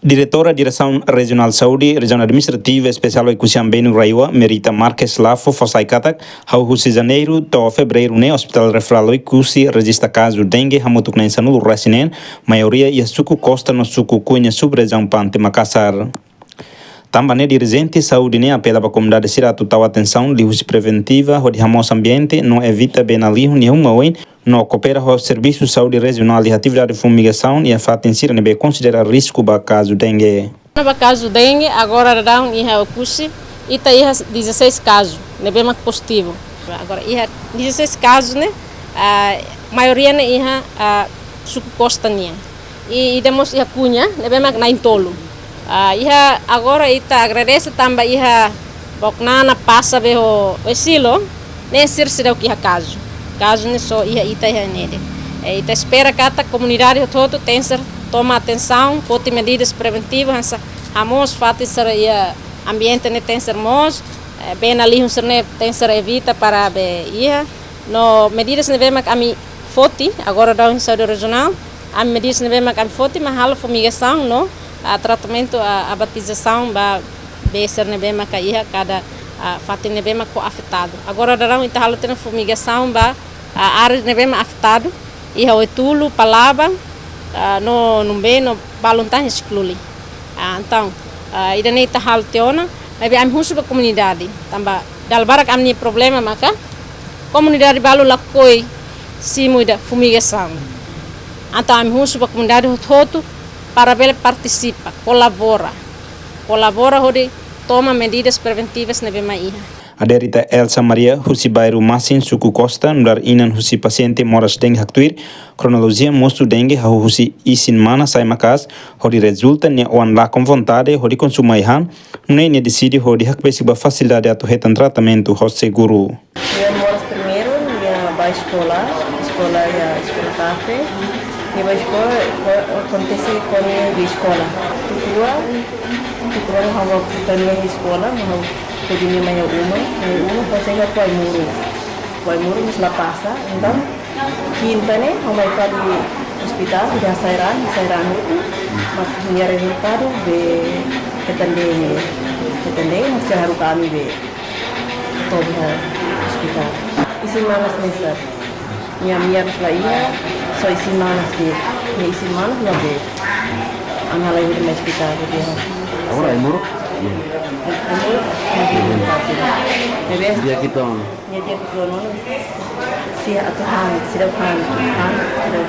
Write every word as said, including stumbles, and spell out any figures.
Diretora Diresaun Rejionál Saúde, Rejiaun Administrativa Espesiál Oekusi Ambenu RAEOA, Merita Marques Lafo, fó sai katak, hahú husi Janeiru to'o Fevereiru ne'e Hospital Referál Oekusi rejista kazu dengue hamutuk na'in sanulu-resin-neen, maioria iha suku Costa no suku Cunha, sub-rejiaun Pante Makassar. Tanba ne'e dirijente saúde ne'e apela ba komunidade sira atu tau atensaun liuhusi preventiva hodi hamoos ambiente no evita bee-nalihun iha uma oin, no koopera ho servisu saúde rejionál iha atividade fumigasaun iha fatin sira ne'ebé konsidera risku ba kazu dengue. Ba kazu dengue, agora daudaun iha Oekusi, ita iha dezasseis kazu ne'ebé mak pozitivu. Agora iha dezasseis kazu ne'e, ah, maioria ne'e iha, ah, suku Costa nian. I, ida mós iha Cunha, ne'ebé mak na'in-tolu. Ah, iha agora ita agradese tanba iha Boknana pasa be ho Oesilo, ne'e sira seidauk iha kazu. Kazu ne'e só iha ita iha ne'e de'it. Eh, ita espera katak komunidade hotu-hotu tenke toma atensaun, foti medidas preventivas, hanesan hamoos fatin sira iha ambiente ne'e tenke moos, eh, bee-nalihun sira ne'e tenke evita para be iha. No medidas ne'ebé mak ami foti, agora daudaun saúde rejionál, ami medidas ne'ebé mak ami foti mak halo fumigasaun no, ah, tratamentu, ah, abatizasaun ba bee sira ne'ebé maka iha kada, ah, fatin ne'ebé mak ho afetadu. Agora daudaun ita halo tiha ona fumigasaun ba, ah, área ne'ebé mak afetadu, iha Oetulu, Palaban, ah, no Numbei, no balun tan Sikluli. Ah, entaun, ah, ida-ne'e ita halo tiha ona, maibé ami husu ba komunidade, tanba dala barak ami-nia problema maka komunidade balu lakohi simu ida fumigasaun. Entaun ami husu ba komunidade hotu-hotu para bele partisipa, kolabora. Kolabora hodi toma medidas preventivas ne'ebé mak iha. Aderita Elsa Maria, husi bairru Masin, suku Costa, nu'udar inan husi pasiente moras dengue haktuir, kronolojia mosu dengue hahú husi isin-manas sai maka'as, hodi rezulta nia oan lakon vontade hodi konsumu ai-han, nune'e nia deside hodi hakbesik ba fasilidade atu hetan tratamentu ho seguru. Nia moras primeiru, nia bá eskola, eskola iha eskola kafe. Nia bá eskola, ko-, akontese kone nia bá eskola. Tuku rua, tuku rua ha'u bá buka nia iha eskola, ha'u hodi nia mai uma, mai uma, ha'u chega ku ai-moruk. Ku ai-moruk, mas la pasa, entaun, kinta ne'e, ha'u mai fali ospitál, hodi hasai raan, hasai raan hotu, mas nia rezultadu be hetan dengue, hetan dengue, mas sei haruka ami be to'o ba ospitál. Isin-manas mesak. Nia miras la iha, só isin-manas de'it. Nia isin-manas la de'it. Ami halai hodi mai ospitál de'it. Agora ai-moruk? Ai-moruk, bebé. Dia kiton. Nia dia kiton. Sira atu han, sira han, han, sira.